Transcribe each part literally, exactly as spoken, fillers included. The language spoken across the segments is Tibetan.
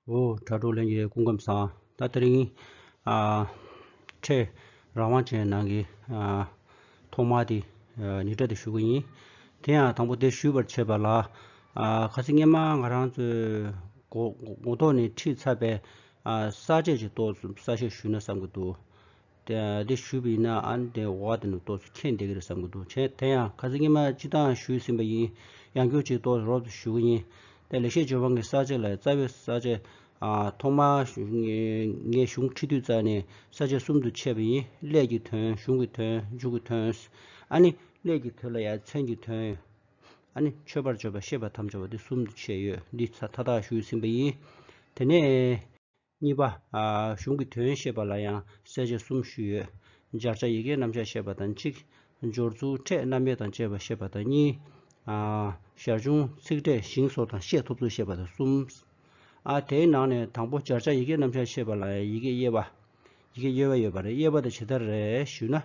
འོ། དྲ་གྲོགས་ལྷན་རྒྱས་སྐུ་ཁམས་བཟང་། ད་དེ་རིང་ཨ་ཕྲད་རང་དབང་ཅན་ནང་གི་ཨ་ཐོག་མ་དེ་ཨ་ཉིན་སྒྲ་དེ་ཞུ་གི་ཡིན། དེ་ཡང་དང་པོ་དེ་ཞུས་པར་བྱེད་པ་ལ། ཨ་ཁ་སང་སྔོན་མ་ང་རང་ཚོའི་མགོ་མགོ་ཐོག་ནས་ཁྲིད་ཚར་བའི་ཨ་ས་བཅད་ཅིག་ཏོག་ཙམ་གསལ་བཤད་ཞུས་ན་བསམ་གྱི་འདུག་དེ་དེ་ཞུས་པ་ཡིན་ན་ཨ་ནི་དེ་འོ་དེ་ནི་ཏོག་ཙམ་མཁྱེན་བསྡད་ཀྱི་རེད་བསམ་གྱི་འདུག་བྱས་དེ་ཡང་ཁ་སང་སྔོན་མ་སྤྱིར་བཏང་ཞུས་ཟིན་པ་ཡིན། ཡང་བསྐྱར་ཅིག་ཏོག་ཙམ་རོབ་ཙམ་ཞུ་གི་ཡིན། དེ་ལེགས་བཤད་ལྗོན་དབང་གི་ས་བཅད་ལ་རྩ་བའི་ས་བཅད་ཨ་ཐོག་མ་ངས་གཞུང་ཁྲིད་དུས་ཙམ་ནས་ས་བཅད་གསུམ་དུ་ཕྱེ་བ་ཡིན། སླད་ཀྱི་དོན། གཞུང་གི་དོན། མཇུག་གི་དོན། ཨ་ནི་སླད་ཀྱི་དོན་ལ་ཡང་མཚན་གྱི་དོན། ཨ་ནི་མཆོད་པར་བརྗོད་པ་བཤད་པ་དམ་བཅའ་བ་འདི་གསུམ་དུ་ཕྱེ་ཡོད། འདི་མཐའ་དག་ཞུས་ཟིན་པ་ཡིན། དེ་ནས་གཉིས་པ། ཨ་གཞུང་གི་དོན་བཤད་པ་ལ་ཡང་གསལ་བྱེད་གསུམ་ཞུས་ཡོད། སྦྱར་བྱ་ཡི་གེའི་རྣམ་གཞག་བཤད་པ་དང་གཅིག་སྦྱོར་ཚུལ་ཕྲད་རྣམ་དབྱེ་དང་བཅས་པ་བཤད་པ་དང་གཉིས། ཨ་ཞར་བྱུང་ཚིག་ཕྲད་ཞིང་སོགས་དང་བཤད་ཐུབ་ཚུལ་བཤད་པ་དང་གསུམ། ཨ་དེའི་ནང་ནས་དང་པོ་སྦྱར་བྱ་ཡི་གེའི་རྣམ་གཞག་བཤད་པ་ལ་ཡང་ཡི་གེ་དབྱེ་བ། ཡི་གེ་དབྱེ་བ་ཡོད་པ་རེད། དབྱེ་བ་དེ་ཇི་ལྟར་རེད་ཞུས་ན།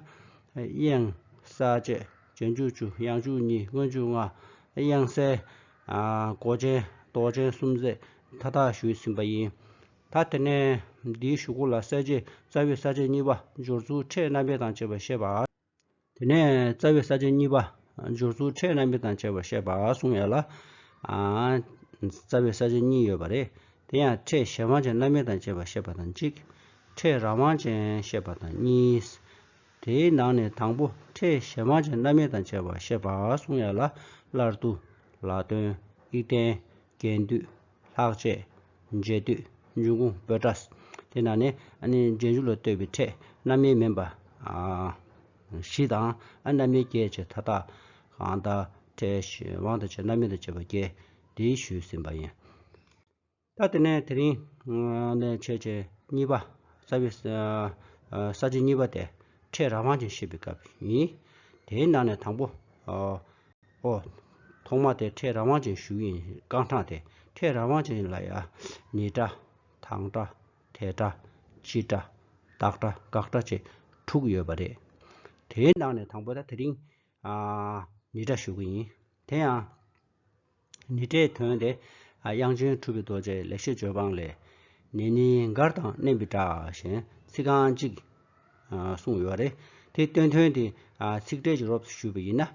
དབྱངས། གསལ་བྱེད། རྗེས་འཇུག་བཅུ། ཡང་འཇུག་གཉིས། སྔོན་འཇུག་ལྔ། དབྱངས་གསལ། ཨ་མགོ་ཅན། ལྡོག་ཅན་གསུམ་བཅས་མཐའ་དག་ཞུས་ཟིན་པ་ཡིན། ད་དེ་ནས་འདིའི་གཞུག་གུ་ལ་གསལ་བྱེད་རྩ་བའི་ས་བཅད་གཉིས་པ། སྦྱོར་ཚུལ་ཕྲད་རྣམ་དབྱེ་དང་བཅས་པ་བཤད་པ། དེ་ནས་རྩ་བའི་ས་བཅད་གཉིས་པ། སྦྱོར་ཚུལ་ཕྲད་རྣམ་དབྱེ་དང་བཅས་པ་བཤད་པ་གསུངས་ཡ་ལ། ཨ་རྩ་བའི་ས་བཅད་གཉིས་ཡོད་པ་རེད། དེ་ཡང་ཕྲད་གཞན་དབང་ཅན་རྣམ་དབྱེ་དང་བཅས་པ་བཤད་པ་དང་གཅིག་ཕྲད་རང་དབང་ཅན་བཤད་པ་དང་གཉིས། དེའི་ནང་ནས་དང་པོ་ཕྲད་གཞན་དབང་ཅན་རྣམ་དབྱེ་དང་བཅས་པ་བཤད་པ་གསུངས་ཡ་ལ། སླར་བསྡུ། ལ་དོན། དབྱིག་ལྡན། རྒྱན་སྡུད། ལྷག་བཅས། འབྱེད་སྡུད། འབྱུང་ཁུངས། འབོད་སྒྲ། དེ་ནང་ནས་ཨ་ནི་རྗེས་འཇུག་ལ་ལྟོས་པའི་ཕྲད་རྣམ་དབྱེ་མིན་པ་ཨ་བཞི་དང་ཨ་རྣམ་དབྱེ་བརྒྱད་བཅས་མཐའ་དག་གང་ལྟར་ཕྲད་གཞན་དབང་དང་བཅས་རྣམ་དབྱེ་དང་བཅས་པ་བརྒྱད་དེ་ཞུས་ཟིན་པ་ཡིན། ད་དེ་ནས་དེ་རིང་ནས་བྱས་བྱས་གཉིས་པ། རྩ་བའི་ས་བཅད་གཉིས་པ་དེ་ཕྲད་རང་དབང་ཅན་བཤད་པའི་སྐབས་ཡིན། དེའི་ནང་ནས་དང་པོ། ཨོ། ཐོག་མ་དེ་ཕྲད་རང་དབང་ཅན་ཞུ་ཡིན། རྐང་གྲངས་དེ་ཕྲད་རང་དབང་ཅན་ལ་ཡང་ནི་སྒྲ། དང་སྒྲ། དེ་སྒྲ། སྤྱི་སྒྲ། བདག་སྒྲ། དགག་སྒྲ་བཅས་དྲུག་ཡོད་པ་རེད། དེའི་ནང་ནས་དང་པོ་ད་དེ་རིང་ཨ་ནི་སྒྲ་ཞུ་གི་ཡིན། དེ་ཡང་ནི་སྒྲའི་དོན་དེ་ཨ་དབྱངས་ཅན་གྲུབ་པའི་རྡོ་རྗེ་ལེགས་བཤད་ལྗོན་དབང་ལས། ནི་ནི་མགར་དང་མནན་པའི་སྒྲ་ཞེས་ཚིག་རྐང་གཅིག་ཨ་གསུངས་ཡོད་རེད། དེ་དོན་དོན་དེ་ཨ་ཚིག་ཕྲད་ཀྱི་རོབ་ཏུ་ཞུས་པ་ཡིན་ན།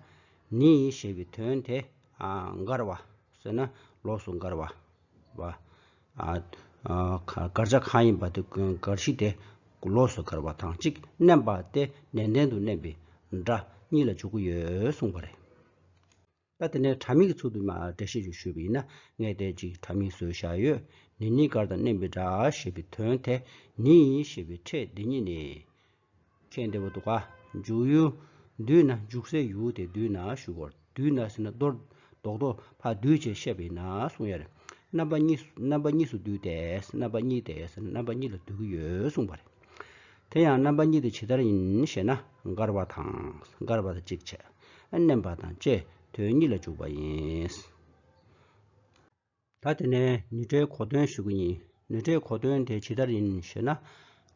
ནི་ཞེས་པའི་དོན་དེ་ཨ་མགར་བ་ཟེར་ན་ལོགས་སུ་མགར་བ། བ། ཨ་ཨ་མགར་བྱ་གང་ཡིན་པ་དེ་མགར་གཞི་དེ་ལོགས་སུ་མགར་བ་དང་གཅིག་མནན་པ་དེ་ནན་ཏན་དུ་མནན་པའི་སྒྲ་གཉིས་ལ་འཇུག་གི་ཡོད་གསུངས་པ་རེད། ད་དེ་ནས་སྒྲ་མིང་གི་ཚུལ་དུ་མ་འགྲེལ་བཤད་ཅིག་ཞུས་པ་ཡིན་ན། ངས་དེ་གཅིག་སྒྲ་མིང་བཟོས་བཞག་ཡོད། ནི་ནི་མགར་དང་མནན་པའི་སྒྲ་ཞེས་པའི་དོན་དེ་ནི་ཞེས་པའི་ཕྲད་འདི་ཉིད་ནི། མཁྱེན་བདེ་པོ་འདུག་ག་འཇུག་ཡུལ་བསྡུས་ན་འཇུག་སའི་ཡུལ་དེ་བསྡུས་ན་ཞུ་དགོས། བསྡུས་ན་ཟེར་ན་མདོར་རྡོག་རྡོག་ཕར་བསྡུས་བྱས་བཤད་པ་ཡིན་ན་གསུང་ཡ་རེད། རྣམ་པ་གཉིས་སུ་རྣམ་པ་གཉིས་སུ་བསྡུས་ཏེ། རྣམ་པ་གཉིས་ཏེ་ཟེར་ན་རྣམ་པ་གཉིས་ལ་བསྡུ་གི་ཡོད་གསུངས་པ་རེད། དེ་ཡང་རྣམ་པ་གཉིས་དེ་ཇི་ལྟར་ཡིན་ཞེ་ན། མགར་བ་དང་། མགར་བ་དང་གཅིག་བྱས། མནན་པ་དང་བཅས་དོན་གཉིས་ལ་འཇུག་པ་ཡིན། ད་དེ་ནས་ནི་སྒྲའི་གོ་དོན་ཞུ་གི་ཡིན། ནི་སྒྲའི་གོ་དོན་དེ་ཇི་ལྟར་ཡིན་ཞེ་ན།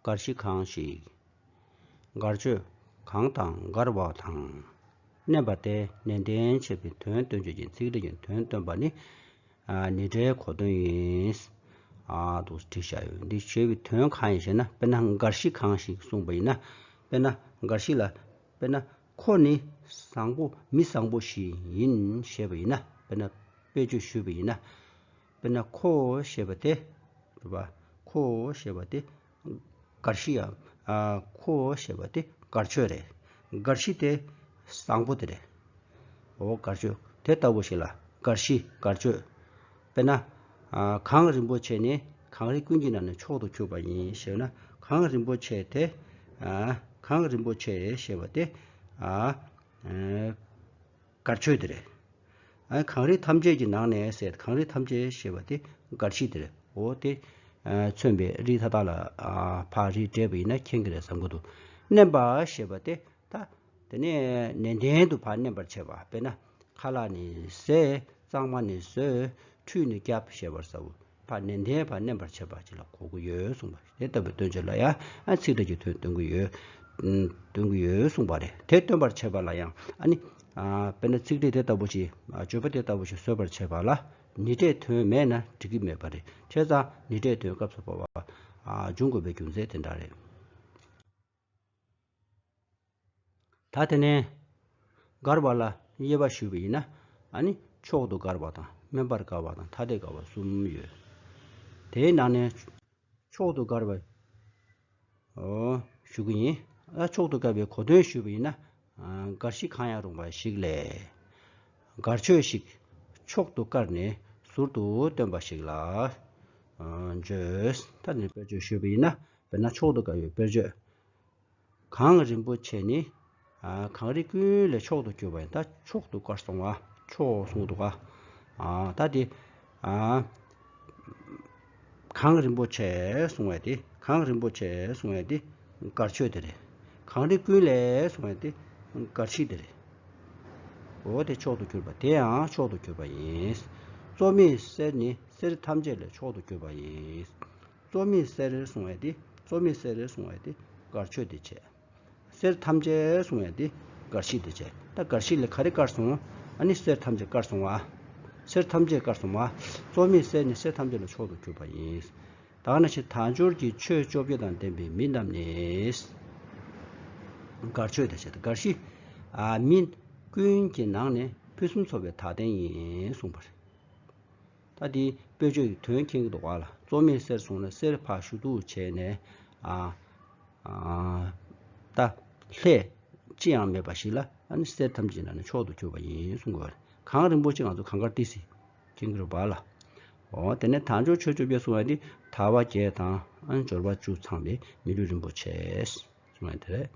མགར་གཞི་གང་ཞིག་མགར་བརྗོད་གང་དང་མགར་བ་དང་། མནན་པ་སྟེ་ནན་ཏན་བྱེད་པའི་དོན་སྟོན་བྱེད་ཅིང་ཚིག་ཕྲད་ཀྱི་དོན་སྟོན་པ་ནི། ཨ་ནི་སྒྲའི་གོ་དོན་ཡིན། ཨ་འདུག་བྲིས་བཞག་ཡོད། འདི་ཞེས་པའི་དོན་གང་ཡིན་ཞེ་ན། དཔེར་ན་མགར་གཞི་གང་ཞིག་གསུངས་པ་ཡིན་ན། དཔེར་ན་མགར་གཞི་ལ། དཔེར་ན་ཁོ་ནི་བཟང་པོ་མི་བཟང་པོ་ཞིག་ཡིན་ཞེས་པ་ཡིན་ན། དཔེར་ན་དཔེ་བརྗོད་ཞུས་པ་ཡིན་ན། དཔེར་ན་ཁོ་ཞེས་པ་དེ། རེད་པ། ཁོ་ཞེས་པ་དེ་མགར་གཞི་ཡང་། ཨ་ཁོ་ཞེས་པ་དེ་མགར་བརྗོད་རེད། མགར་གཞི་དེ་བཟང་པོ་དེ་རེད། འོ་མགར་བརྗོད་དེ་ལྟ་བུ་ཞིག་ལ་མགར་གཞི་མགར་བརྗོད། དཔེར་ན། ཨ་གངས་རིན་པོ་ཆེ་ནི་གངས་རི་ཀུན་གྱི་ནང་ནས་མཆོག་ཏུ་གྱུར་པ་ཡིན་ཞེ་ན། གངས་རིན་པོ་ཆེ་དེ། ཨ་གངས་རིན་པོ་ཆེ་ཞེས་པ་དེ། ཨ་ཨ་མགར་བརྗོད་དེ་རེད། ཨ་གངས་རི་ཐམས་ཅད་ཀྱི་ནང་ནས་ཟེར། གངས་རི་ཐམས་ཅད་ཞེས་པ་དེ་མགར་གཞི་དེ་རེད། འོ་དེ་ཨ་མཚོན་པའི་རིགས་མཐའ་དག་ལ་ཨ་ཕར་རིགས་བསྒྲེས་པ་ཡིན་ན་མཁྱེན་གྱི་རེད་བསམ་གྱི་འདུག་མནན་པ་ཞེས་པ་དེ། ད་དེ་ནས་ནན་ཏན་དུ་ཕར་མནན་པར་བྱེད་པ། དཔེར་ན་ཁ་ལག་ནས་བཟས། གཙང་མ་ནས་བཟོས། ཁྲུས་ནས་བརྒྱབ་ཞེས་པར་ཟ་བོ། ཕར་ནན་ཏན་ཕར་མནན་པར་བྱེད་པ་ཅིག་ལ་གོ་གི་ཡོད་གསུངས་པ་རེད། དེ་ལྟ་བུའི་དོན་བྱེད་ལ་ཡང་ཨ་ཚིག་ཕྲད་ཀྱི་དོན་སྟོན་གྱི་ཡོད། ཨུམ་སྟོན་གྱི་ཡོད་གསུངས་པ་རེད། དེ་སྟོན་པར་བྱེད་པ་ལ་ཡང་ཨ་ནི། ཨ་དཔེར་ན་ཚིག་ཕྲད་དེ་ལྟ་བུ་ཞིག་ཨ་བརྗོད་པ་དེ་ལྟ་བུ་ཞིག་བཟོད་པར་བྱེད་པ་ལ། ནི་སྒྲས་དོན་མེད་ན་འགྲིག་གི་མེད་པ་རེད། བྱས་ཙང་ནི་སྒྲས་དོན་སྐབས་སུ་བབ་པ་ཨ་འབྱུང་དགོས་པའི་རྒྱུ་མཚན་དེ་འདྲ་རེད། ད་དེ་ནས་དགར་བ་ལ་དབྱེ་བ་ཞུས་པ་ཡིན་ན། ཨ་ནི་མཆོག་ཏུ་དགར་བ་དང་སྨན་པར་དགར་བ་དང་ཐ་དད་དགར་བ་གསུམ་ཡོད། དེའི་ནང་ནས་མཆོག་ཏུ་དགར་བ་ཞུ་གི་ཡིན། ཨ་མཆོག་ཏུ་དགར་བའི་གོ་དོན་ཞུས་པ་ཡིན་ན། ཨ་དགར་གཞི་གང་ཡང་རུང་བ་ཞིག་ལས་དགར་ཆོས་ཤིག་མཆོག་ཏུ་དཀར་ནས་ཟུར་དུ་སྟོན་པ་ཞིག་ལ་ཨ་བརྗོད། ད་ནི་དཔེར་བརྗོད་ཞུས་པ་ཡིན་ན། དཔེར་ན་མཆོག་ཏུ་དགར་བའི་དཔེར་བརྗོད། གངས་རིན་པོ་ཆེ་ནི་ཨ་གངས་རི་ཀུན་ལས་མཆོག་ཏུ་གྱུར་པ་ཡིན། ད་མཆོག་ཏུ་དཀར་གསུང་བ། མཆོག་གསུང་འདུག་ག་ཨ་ད་དེ་ཨ་གངས་རིན་པོ་ཆེ་གསུང་བ་དེ། གངས་རིན་པོ་ཆེ་གསུང་བ་དེ་དཀར་ཆོས་དེ་རེད། གངས་རི་ཀུན་ལས་གསུང་བ་དེ་དཀར་གཞི་དེ་རེད། འོ་དེ་མཆོག་ཏུ་གྱུར་པ། དེ་ཡང་མཆོག་ཏུ་གྱུར་པ་ཡིན། གཙོ་མེད་གསེར་ནི་གསེར་ཐམས་ཅད་ལས་མཆོག་ཏུ་གྱུར་པ་ཡིན། གཙོ་མེད་གསེར་གསུང་བ་དེ། གཙོ་མེད་གསེར་གསུང་བ་དེ་དཀར་ཆོས་དེ་བྱས། གསེར་ཐམས་ཅད་གསུང་བ་དེ་དཀར་གཞི་དེ་བྱས། ད་དཀར་གཞི་ལས་ག་རེ་དཀར་སོང་། ཨ་ནི་གསེར་ཐམས་ཅད་དཀར་སོང་བ། གསེར་ཐམས་ཅད་དཀར་སོང་བ། གཙོ་མེད་གསེར་ནི་གསེར་ཐམས་ཅད་ལས་མཆོག་ཏུ་གྱུར་པ་ཡིན། ད་ག་ནང་བཞིན་དལ་འབྱོར་གྱི་ཆོས་བཅོ་བརྒྱད་དང་ལྡན་པའི་མི་རྣམས་ནི། དཀར་ཆོས་དེ་བྱས། ད་དཀར་གཞི་ཨ་མི་ཀུན་གྱི་ནང་ནས་ཕུན་སུམ་ཚོགས་པའི་དག་ལྡན་ཡིན་གསུངས་པ་རེད། ད་དེའི་དཔེར་བརྗོད་ཀྱི་དོན་མཁྱེན་གྱི་འདུག་ག་ལ། གཙོ་མེད་གསེར་གསུངས་ན་གསེར་ཕར་ཞུ་གཏུག་བྱས་ནས། ཨ་ཨ་ད་ལྷས་ཅི་ཡང་མེད་པ་ཞིག་ལ། ཨ་ནི་གསེར་ཐམས་ཅད་ནང་ནས་མཆོག་ཏུ་གྱུར་པ་ཡིན་གསུང་དགོས་པ་རེད། གངས་རིན་པོ་ཆེ་ང་ཚོ་གངས་དཀར་ཏི་སེ་མཁྱེན་གྱི་རེད་པ་ལ། འོ་དེ་ནས་དལ་འབྱོར་ཆོས་བཅོ་བརྒྱད་གསུང་བ་འདི་དལ་བ་བརྒྱད་དང་ཨ་ནི་འབྱོར་བ་བཅུ་ཚང་བའི་མི་ལུས་རིན་པོ་ཆེ་གསུང་བ་དེ་རེད།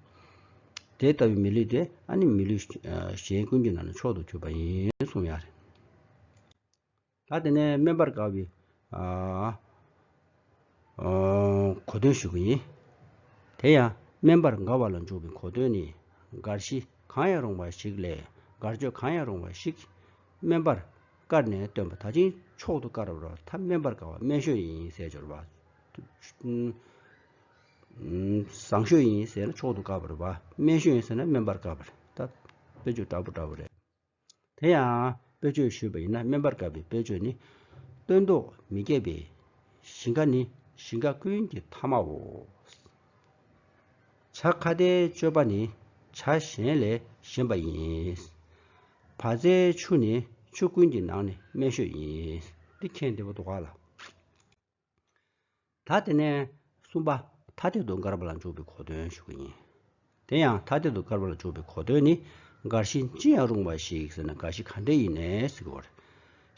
དེ་ལྟ་བུའི་མི་ལུས་དེ་ཨ་ནི་མི་ལུས་གཞན་ཀུན་གྱི་ནང་ནས་མཆོག་ཏུ་གྱུར་པ་ཡིན་གསུང་ཡ་རེད། ད་དེ་ནས་སྨན་པར་དགའ་བའི་ཨ་ཨ་གོ་དོན་ཞུ་གི་ཡིན། དེ་ཡང་སྨན་པར་དགའ་བ་ལ་འཇུག་པའི་གོ་དོན་ནི། དགར་གཞི་གང་ཡང་རུང་བ་ཞིག་ལས་དགར་ཆོས་གང་ཡང་རུང་བ་ཞིག་སྨན་པར་དཀར་ནས་སྟོན་པ། ད་ཅིང་མཆོག་ཏུ་དཀར་བར་ད་སྨན་པར་དགའ་བ་སྨན་ཤོས་ཡིན་ཟེར་སྦྱོར་བ། བཟང་ཤོས་ཡིན་ཟེར་ན་མཆོག་ཏུ་དཀར་བར་བ། སྨན་ཤོས་ཡིན་ཟེར་ན་སྨན་པར་དཀར་བར། ད་དཔེ་བརྗོད་འདྲ་པོ་འདྲ་པོ་རེད། དེ་ཡང་དཔེ་བརྗོད་ཞུས་པ་ཡིན་ན། སྨན་པར་དཀར་བའི་དཔེ་བརྗོད་ནི། སྟོན་ཐོག་མི་རྒྱས་པའི་ཞིང་ཁ་ནི་ཞིང་ཁ་ཀུན་གྱི་ཐ་མའོ། བྱ་ཁྭ་ཏའི་སྤྱོད་པ་ནི་བྱ་གཞན་ལས་གཞན་པ་ཡིན། བ་ཚྭའི་ཆུ་ནི་ཆུ་ཀུན་གྱི་ནང་ནས་སྨན་ཤོས་ཡིན། འདི་མཁྱེན་བདེ་པོ་འདུག་ག་ལ། ད་དེ་ནས་གསུམ་པ། ཐ་དད་དུ་དགར་བ་ལ་འཇུག་པའི་གོ་དོན་ཞུ་གི་ཡིན། དེ་ཡང་ཐ་དད་དུ་དགར་བ་ལ་འཇུག་པའི་གོ་དོན་ནི། དགར་གཞི་ཅི་ཡང་རུང་བ་ཞིག་ཟེར་ན་དགར་གཞི་ག་འདྲ་ཡིན་ནའི་ཟེར་གྱི་ཡོད་རེད།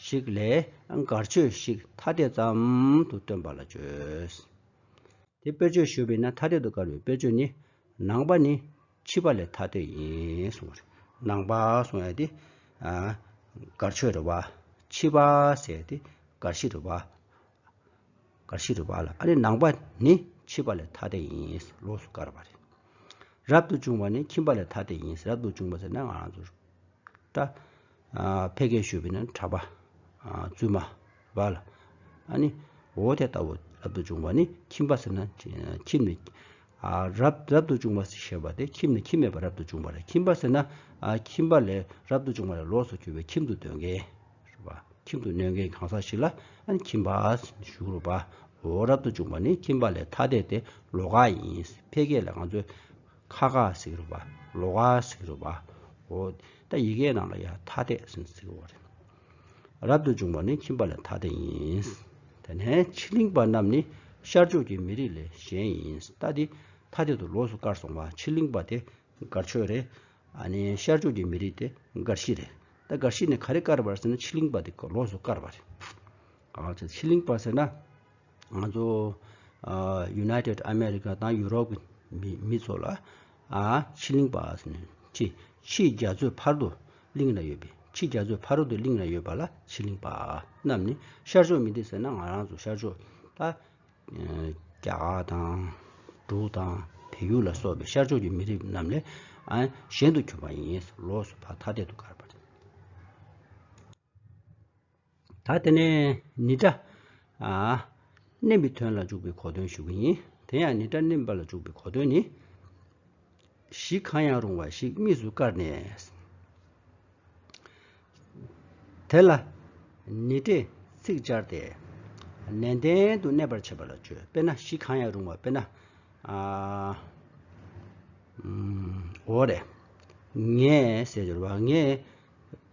ཞིག་ལས་དགར་ཆོས་ཤིག་ཐ་དད་ཙམ་དུ་སྟོན་པ་ལ་བརྗོད། དེ་དཔེར་བརྗོད་ཞུས་པས་ན་ཐ་དད་དུ་དགར་བའི་དཔེར་བརྗོད་ནི། ནང་པ་ནི་ཕྱི་པ་ལས་ཐ་དད་ཡིན་གསུངས་པ་རེད། ནང་པ་གསུང་ཡ་དེ་ཨ་དགར་ཆོས་རེད་བ། ཕྱི་པ་ཟེར་ཡ་དེ་དགར་གཞི་རེད་བ། དགར་གཞི་རེད་བ་ལ། ཨ་ནི་ནང་པ་ནི་ཕྱི་པ་ལས་ཐ་དད་ཡིན། ལོགས་སུ་བཀར་བ་རེད། རབ་ཏུ་བྱུང་བ་ནི་ཁྱིམ་པ་ལས་ཐ་དད་ཡིན། རབ་ཏུ་བྱུང་བ་ཟེར་ན་ང་རང་ཚོ་ད་ཨ་ཕལ་སྐད་ཞུས་པ་ཡིན་ན་གྲྭ་པ་ཨ་བཙུན་མ་བ་ལ། ཨ་ནི་འོ་དེ་ལྟ་བུ་རབ་ཏུ་བྱུང་བ་ནི་ཁྱིམ་པ་ཟེར་ན་ཁྱིམ་ནས་ཨ་རབ་རབ་ཏུ་བྱུང་བ་ཞེས་པ་དེ་ཁྱིམ་ནས་ཁྱིམ་མེད་པར་རབ་ཏུ་བྱུང་བ་རེད། ཁྱིམ་པ་ཟེར་ན་ཨ་ཁྱིམ་པ་ལས་རབ་ཏུ་བྱུང་བ་ལས་ལོགས་སུ་གྱུར་པའི་ཁྱིམ་དུ་འདོད་མཁན་རེད་བ། ཁྱིམ་དུ་གནོད་མཁན་གང་ཟག་ཞིག་ལ་ཨ་ནི་ཁྱིམ་པ་ཞུ་རུ་བ། འོ་རབ་ཏུ་བྱུང་བ་ནི་ཁྱིམ་པ་ལས་ཐ་དད་དེ་ལོགས་ཀ་ཡིན། ཕལ་སྐད་ལ་ང་ཚོས་ཁ་ཁ་ཟེར་རུ་བ། ལོགས་ཀ་ཟེར་རུ་བ། འོ་ད་ཡི་གེའི་ནང་ལ་ཡང་ཐ་དད་ཟེར་ཟེར་བ་རེད། རབ་ཏུ་བྱུང་བ་ནི་ཁྱིམ་པ་ལས་ཐ་དད་ཡིན། དེ་ནས་ཕྱི་གླིང་པ་རྣམས་ནི་ཤར་ཕྱོགས་ཀྱི་མི་རིགས་ལས་གཞན་ཡིན། ད་འདི་ཐ་དད་དུ་ལོགས་སུ་བཀར་སོང་བ། ཕྱི་གླིང་པ་དེ་དགར་ཆོས་རེད། ཨ་ནི་ཤར་ཕྱོགས་ཀྱི་མི་རིགས་དེ་དགར་གཞི་རེད། ད་དགར་གཞི་ནི་ག་རེ་བཀར་བ་རེད་ཟེར་ན་ཕྱི་གླིང་པ་དེ་ལོགས་སུ་བཀར་བ་རེད། ཨ་ཕྱི་གླིང་པ་ཟེར་ན་ང་ཚོ་ཨ་United America དང་Europe གི་མི་མི་ཚོ་ལ་ཨ་ཕྱི་གླིང་པ་ཟེར་ནས་ཕྱི་ཕྱི་རྒྱ་མཚོའི་ཕར་དུ་གླིང་ན་ཡོད་པའི་ཕྱི་རྒྱ་མཚོའི་ཕ་རོལ་ཏུ་གླིང་ན་ཡོད་པ་ལ་ཕྱི་གླིང་པ་རྣམས་ནི། ཤར་ཕྱོགས་མི་རིགས་ཟེར་ན་ང་རང་ཚོ་ཤར་ཕྱོགས་ད་རྒྱ་གར་དང་འབྲུག་དང་བལ་ཡུལ་ལ་སོགས་པའི་ཤར་ཕྱོགས་ཀྱི་མི་རིགས་རྣམས་ལས་ཨ་གཞན་དུ་གྱུར་པ་ཡིན། ལོགས་སུ་ཕར་ཐ་དད་དུ་བཀར་བ་རེད། ད་དེ་ནས་ནི་སྒྲ་ཨ་བརྣན་པའི་དོན་ལ་འཇུག་པའི་གོ་དོན་ཞུ་གི་ཡིན། དེ་ཡང་ནི་སྒྲ་བརྣན་པ་ལ་འཇུག་པའི་གོ་དོན་ནི། གཞི་གང་ཡང་རུང་བ་ཞིག་དམིགས་སུ་བཀར་ནས། དེ་ལ་ནི་སྒྲས་ ཚིག་སྦྱར་ཏེ། ནན་ཏན་དུ་གནས་པར་བྱེད་པ་ལ་བརྗོད། དཔེར་ན་གཞི་གང་ཡང་རུང་བ། དཔེར་ན། ཨ། ཨམ། འོ་རེད། ངས་ཟེར་གྱི་རེད་བ། ངས་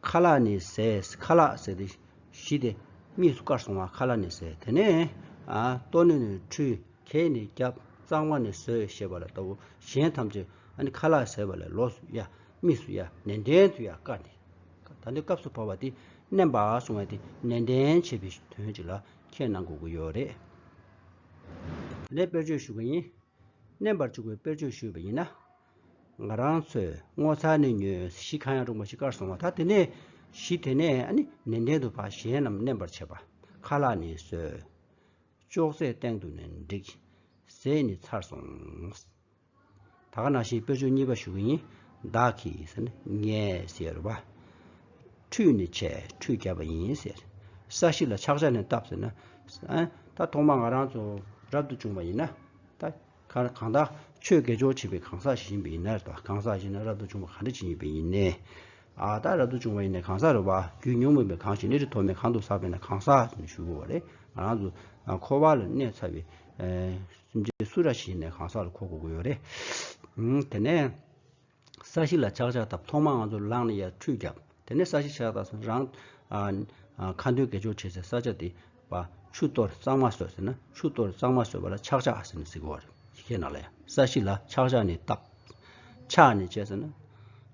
ཁ་ལག་ནས་ཟས། ཁ་ལག་ཟེར་ཏེ་གཞི་དེ་གཉིས་སུ་བཀར་སོང་བ། ཁ་ལག་ནས་ཟས། དེ་ནས། ཨ། ལྟོ་ནས་ནི་འཁྲུད། གད་ནས་བརྒྱབ། གཙང་མ་ནས་བཟོས་ཞེས་པ་ལ་ལྟ་བུ། གཞན་ཐམས་ཅད་ཨ་ནི་ཁ་ལག་ཟས་པ་ལ་ལོགས་སུ་ཡ། དམིགས་སུ་ཡ། ནན་ཏན་དུ་ཡ་བཀར་ནས། ད་ལྟའི་སྐབས་སུ་བབ་པ་དེ་མནན་པ་གསུང་བ་དེ་ནན་ཏན་བྱེད་པའི་དོན་ཅིག་ལ་ཁས་གནང་དགོས་ཀྱི་ཡོད་རེད། དེ་ནས་དཔེར་བརྗོད་ཞུ་གི་ཡིན། མནན་པར་འཇུག་པའི་དཔེར་བརྗོད་ཞུས་པ་ཡིན་ན། ང་རང་ཚོས་སྔོ་ཚལ་ནས་ཉོས། གཞི་གང་ཡང་རུང་བ་ཞིག་བཀར་སོང་བ། ད་དེ་ནས་གཞི་དེ་ནས་ཨ་ནི་ནན་ཏན་དུ་ཕར་གཞན་རྣམས་མནན་པར་བྱེད་པ། ཁ་ལག་ནས་བཟོས། ཅོག་ཙེའི་སྟེང་དུ་ནི་བསྒྲིགས། ཟས་ནི་ཚར་སོང་། ད་ག་ནང་བཞིན་དཔེར་བརྗོད་གཉིས་པ་ཞུ་གི་ཡིན། བདག་གིས་ཟེར་ནས་ངས་ཟེར་བ། ཁྲུས་ནི་བྱས། ཁྲུས་བརྒྱབ་པ་ཡིན་ཟེར། ས་གཞི་ལ་ཕྱག་རྒྱ་ནི་བཏབ་ཟེར་ན། ཨ། ད་ཐོག་མར་ང་རང་ཚོ་རབ་ཏུ་བྱུང་བ་ཡིན་ན། ད་གང་གང་ལྟར་ཆོས་དགེ་སྦྱོར་བྱེད་པའི་གང་ཟག་ཞིག་ཡིན་པ་ཡིན་ན། ད་གང་ཟག་ཞིག་ན་རབ་ཏུ་བྱུང་བ་ག་འདྲ་ཞིག་ཡིན་པ་ཡིན་ནའི། ཨ། ད་རབ་ཏུ་བྱུང་བ་ཡིན་ནའི་གང་ཟག་རེད་བ། རྒྱུད་ཉོན་མོངས་པའི་གང་ཞིག་གནས་རིགས་ཐོག་མའི་གང་དུ་ཟག་པས་ན་གང་ཟག་ཞུ་དགོས་པ་རེད། ང་རང་ཚོ་འཁོར་བ་ལ་གནས་ཚར་བའི་སེམས་ཅན་སུ་ར་ཞིག་ཡིན་ནའི་གང་ཟག་ལ་གོ་དགོས་ཀྱི་ཡོད་རེད། ཨུམ། དེ་ནས་ས་གཞི་ལ་ཕྱག་རྒྱ་བཏབ། ཐོག་མར་ང་ཚོ་ལངས་ནས་ཡར་ཁྲུས་བརྒྱབ། དེ་ནས་ས་གཞི་ཕྱག་རྒྱ་བཏབ་སོང་། རང་ཨ་ཨ་ཁ་འདོན་དགེ་སྦྱོར་བྱེད་སའི་ས་ཆ་དེ་བ། ཆུ་གཏོར་གཙང་མ་བཟོས་ཟེར་ན། ཆུ་གཏོར་གཙང་མ་བཟོས་པ་ལ་ཕྱག་རྒྱ་ཟེར་ནས་ཟེར་གྱི་ཡོད་རེད། ཡི་གེ་ནང་ལ་ཡང་ས་གཞི་ལ་ཕྱག་རྒྱ་ནི་བཏབ། ཕྱག་ནི་བྱས་ཟེར་ན།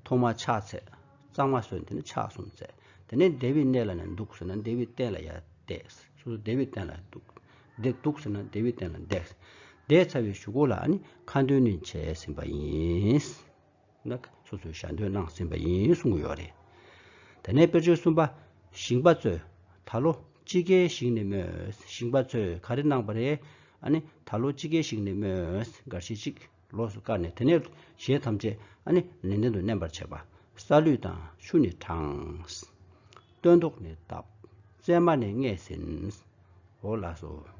ཐོག་མར་ཕྱག་འཚལ། གཙང་མ་བཟོས། དེ་ནས་ཕྱག་གསུམ་འཚལ། དེ་ནས་བདེ་བའི་གནས་ལ་ནི་འདུག་ཟེར་ན་བདེ་བའི་སྟན་ལ་ཡར་བསྡད། སོ་སོ་བདེ་བའི་སྟན་ལ་འདུག། བདེ་འདུག་ཟེར་ན་བདེ་བའི་སྟན་ལ་བསྡད། བསྡད་ཚར་བའི་གཞུག་གུ་ལ་ཨ་ནི་ཁ་འདོན་ནི་བྱས་ཟིན་པ་ཡིན། ན་སོ་སོའི་ཞལ་འདོན་གནང་ཟིན་པ་ཡིན་གསུང་གི་ཡོད་རེད། དེ་ནས་དཔེར་བརྗོད་གསུམ་པ། ཞིང་པ་ཚོས་ད་ལོ་ཅི་གའི་ཞིང་ནས་རྨོས། ཞིང་པ་ཚོས་ག་རེ་གནང་པ་རེད། ཨ་ནི་ད་ལོ་ཅི་གའི་ཞིང་ནས་རྨོས། འགའ་ཞིག་ཅིག་ལོགས་སུ་བཀར་ནས། དེ་ནས་གཞན་ཐམས་ཅད་ཨ་ནི་ནན་ཏན་དུ་མནན་པར་བྱེད་པ། ས་ལུད་དང་ཆུ་ནི་དྲངས། སྟོན་ཐོག་ནི་བཏབ། བཙས་མ་ནི་བརྔས་ཟིན། འོ་ལགས་སོ།